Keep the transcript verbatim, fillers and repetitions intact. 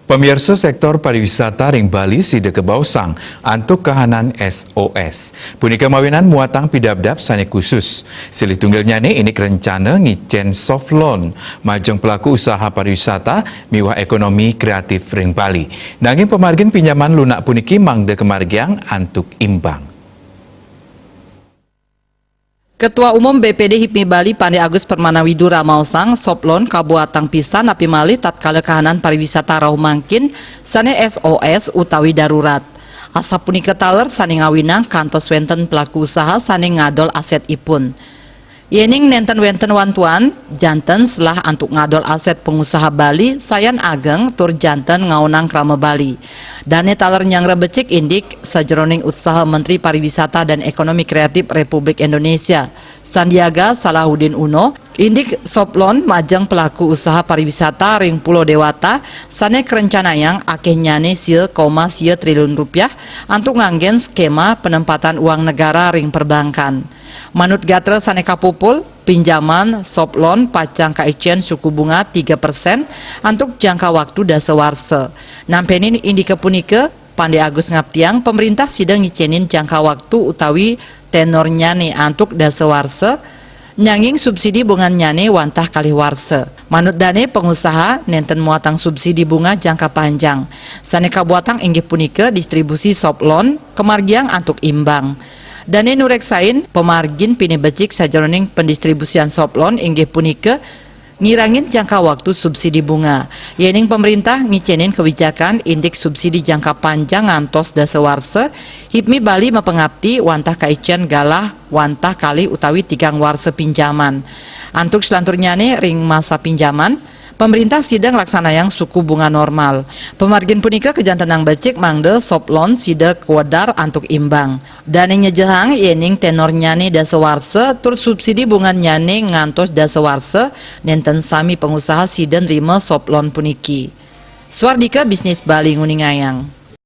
Pamirsa, sektor pariwisata ring Bali sida kabaosang antuk kahanan S O S. Punika mawinan muatang pidabdab sane khusus. Silih tunggilnyane indik rencana ngicen soft loan majeng pelaku usaha pariwisata miwah ekonomi kreatif ring Bali. Nanging pamargin pinjaman lunak puniki mangda kamargiang antuk imbang. Ketua Umum B P D hipmi Bali Pande Agus Permana Widura maosang, soft loan kabuatang pisan napi malih tatkala kahanan pariwisata rauh mangkin sane S O S utawi darurat. Asapunika taler sane ngawinang kantos wenten pelaku usaha sane ngadol asetipun. Yening nenten wenten wantuan, janten selah antuk ngadol aset pengusaha Bali sayan ageng tur janten ngaonang krama Bali. Dane taler nyanggra becik indik sajeroning utsaha Menteri Pariwisata dan Ekonomi Kreatif Republik Indonesia, Sandiaga Salahuddin Uno, indik soft loan majeng pelaku usaha pariwisata ring Pulo Dewata sane karencanayang akehnyane sia koma sia triliun rupiah antuk nganggen skema penempatan uang negara ring perbankan. Manut gatra sane kapupul, pinjaman soft loan pacang kaicen suku bunga tiga persen antuk jangka waktu dasa warsa. Nampenin indika punika, Pande Agus ngaptiang, pamrintah sida ngicenin jangka waktu utawi tenornyane antuk dasa warsa, nanging subsidi bungannyane wantah kalih warsa. Manut dane, pengusaha nenten muatang subsidi bunga jangka panjang. Sane kabuatang inggih punika distribusi soft loan kamargiang antuk imbang. Dane nureksain, pamargin pinih becik sajeroning pendistribusian soft loan inggih punika ngirangin jangka waktu subsidi bunga. Yening pamrintah ngicenin kawijakan indik subsidi jangka panjang ngantos dasa warsa, hipmi Bali mapangapti wantah kaicen galah wantah kalih utawi tigang warsa pinjaman. Antuk selanturnyane ring masa pinjaman, pamrintah sida nglaksanayang suku bunga normal. Pamargin punika kajantenang becik mangda soft loan sida kawedar antuk imbang. Dane nyejehang yening tenornyane dasa warsa tur subsidi bungannyane ngantos dasa warsa, nenten sami pengusaha sida nrima soft loan puniki. Swardika Bisnis Bali nguningayang.